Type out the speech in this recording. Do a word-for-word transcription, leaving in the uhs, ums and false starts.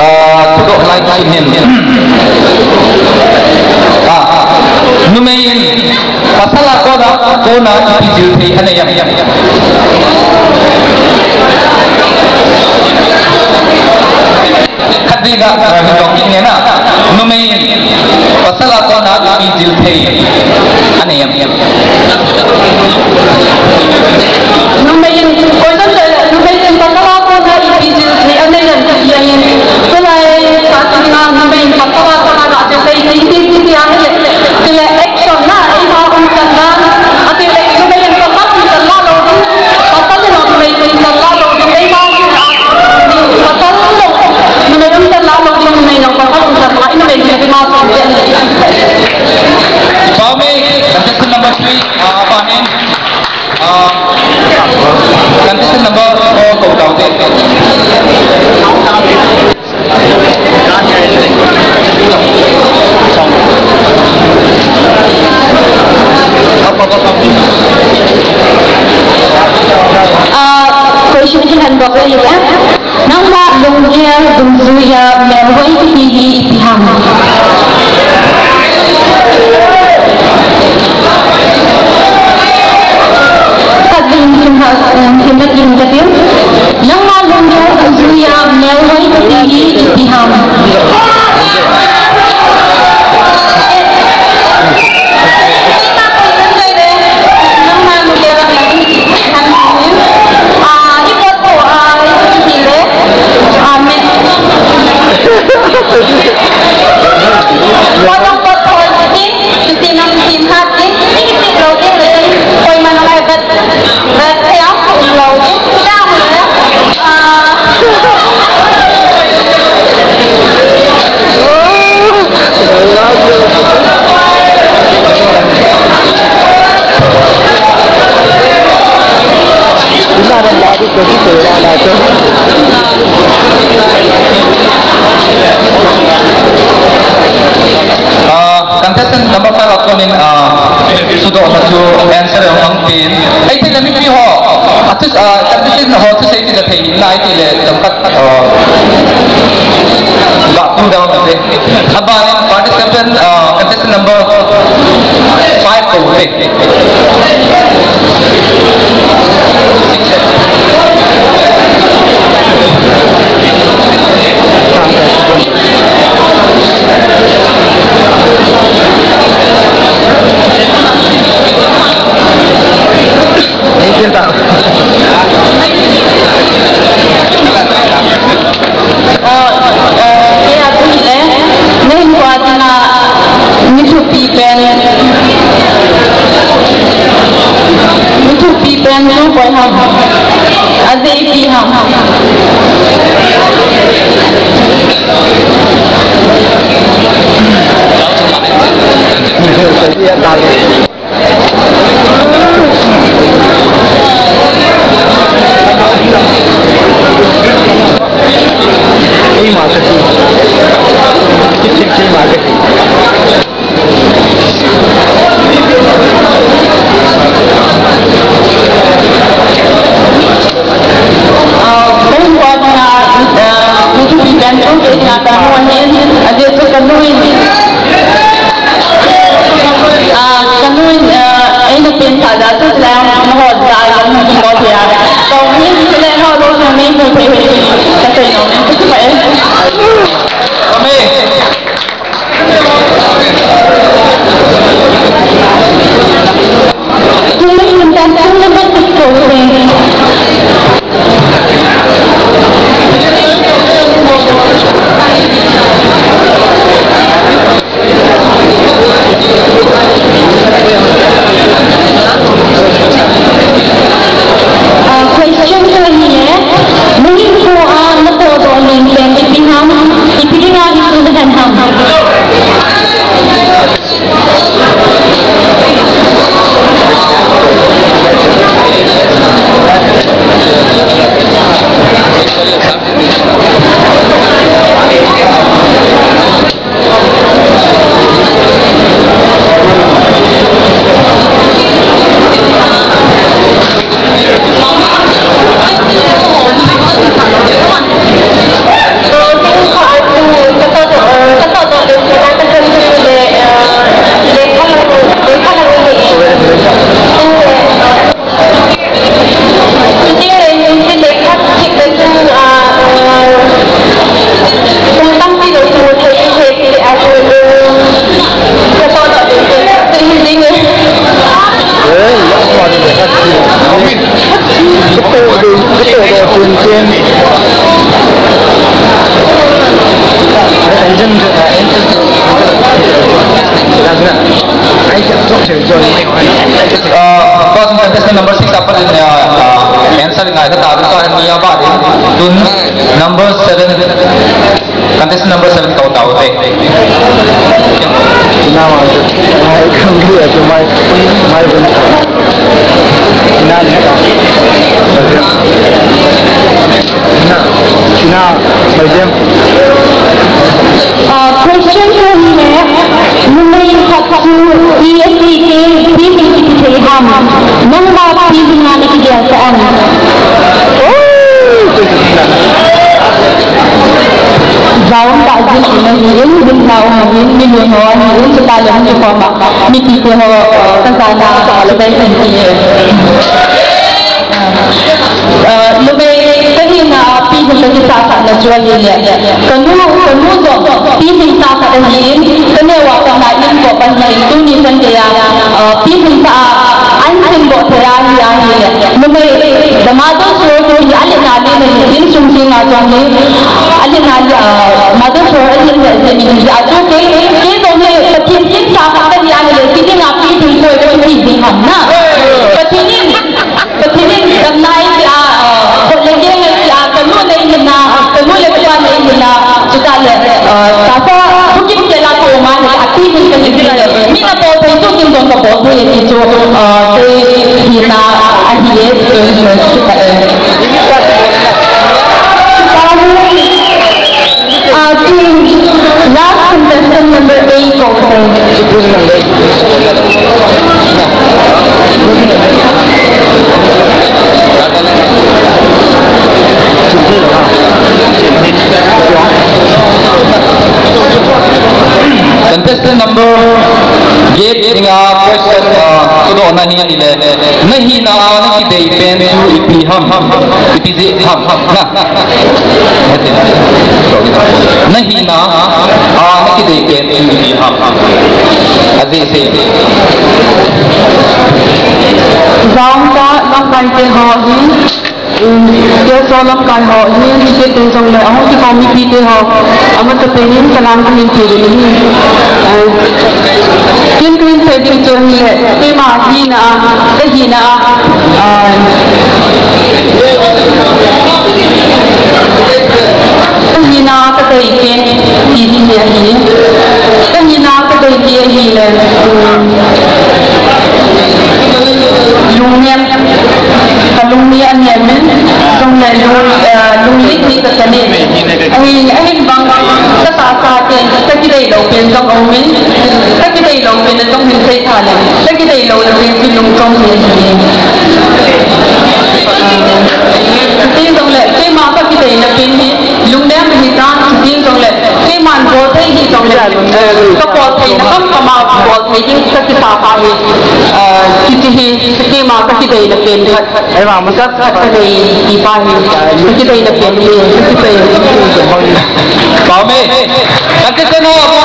Ah, thudoh lai kisim hin. Ah, numei in pasal a kona, kona ipi jil thei anei em? Khatvei ga, ah, hin dong kit nge na. Numei in pasal a kona ipi jil thei anei em? Numei in, question chu, numei in pasal a kona ipi jil thei anei em ti ahin. Tulai sa ti dinga numei in pasal a kona ga jil thei ti ti ti ti ahile. Tile action na, eima umchan na. Atile numei in pasal umchan la lou ding. Pasal in numei umchan la lou ding. Eima umchan na. Pasal lou. Numei umchan la lou ding, numei in pasal umchan na. Numei in pasal umchan na. Pame, contestant number three, ah, apa ni? Ah, contestant number four, kau tahu deh. Ah, question chu hin bol le. Nangma lunggel dungjuiya melhoi kiti hi ipi ham? Khatvei hin, um, hin katin. Nangma lunggel dungjuiya melhoi kiti hi ipi ham? Ah, contestant number five a konin, ah, thudohna chu answer jong ahung pen. Eiti le mipi ho, ah, contestant ho thusei ti le thei nai ti le chomkhat, ah, ga pu down ate. Abanin participant, ah, contestant number five ko te. Oh, oh, kei a chu hile, nei hinkho a dinga mi thupi pen. Kanu ahin, ajeh chu kanu in, ah, kanu in, ah, eina pen tha jal chu la, nahon jal jong hung kiko thei a. Kong hin, le ho lo jong nei hung thei hei, ka sei nom in, ka sei nom in. Amen. Ah, question ko hi e, nahinkho a natoh doh lheh pen ipi ham, ipi dinga hichu nahen ham? Uh, first contestant number six, apa dia, uh, answer ngai kata, tu kan dia apa dia? Tun number seven. Contestant number seven, tao tao te. Sina ma, mai kang dia tu mai, mai bun. Sina ni ka. Sina, Sina, mai dem. Ah, question ko hi e, numei khat chu i ati te, pi hing kiti thei ham. Nangma pi hing a na kigel ta em. Jaum ta jin in ahi in, din ta um ahi in, mi lun ho ahi in, chuta le hung kikhom a, mipi te ho, eh, ka jana, ka le dai in ti e. Eh, numei ka hina a pi hing ka kisah khat na chu ahi le. Ka nu, ka nu jong pi hing sah khat ahi in, ka neo a ka na in ko pan ahi in, tuni chan gei a, eh, pi hing sah a, an sin bo thei ahi ahi le. Numei, the mother's word hi a le na le na hi, insung thing a jong hi, a le na le, ah, mother's word a le na le mi hi a chu kei, kei jong hi, Pathen in sah khat ka hi ahi le, kei ding a pi ding koi, koi pi ding ham na. Pathen in, Pathen in damna ei tia, ah, khut le keng ei tia, ka nu nei hin na, ka nu le ka pa nei hin na, chuta le, ah, tasa, thukim tia la ko ma hi, a pi ding ka hi ding le. Mi na bol thei chu kin jong ka bol thei ti chu, ah, kei hina ahi e, kei hina chu ka e. Ah, tu last contestant number eight ko. Contestant number eight dinga question, ah, thudohna hi ahile, na hina a na kidei pen chu ipi ham, ipi jeh ham, na. Na hina a na kidei pen chu ipi ham. Ajeh chu. Jaum ta lamkai te ho hi. Keiho lamkai ho hi, mi te te jong le, ahung kikhom mipi te ho, amasapen in salam kahin pe ding ahi. Ken kahin sei ding chu ahile, keima hina a, ka hina a, ah, ka hina a ka dei pen, ti hi ahi. Ka hina a ka dei pen ahile, um, lungnem. Ka lungni anem in, jong le lung, eh, lungli ni ka sa ni. Ahin, ahin bang, ka tahsa pen, ka kidei lou pen jong um in, ka kidei lou pen jong hin sei tha le, ka kidei lou le pen chu lungchom ni. Chuti jong le, keima ka kidei na pen hi, lungnem hi tan, chuti jong le, ding kakisah pa hi, ah, hiche hi, keima kakideina pen khat. Ei vang masa. Khat kanei ti pa hi, kakideina pen hi, kakipei. Pame. Kakisah na.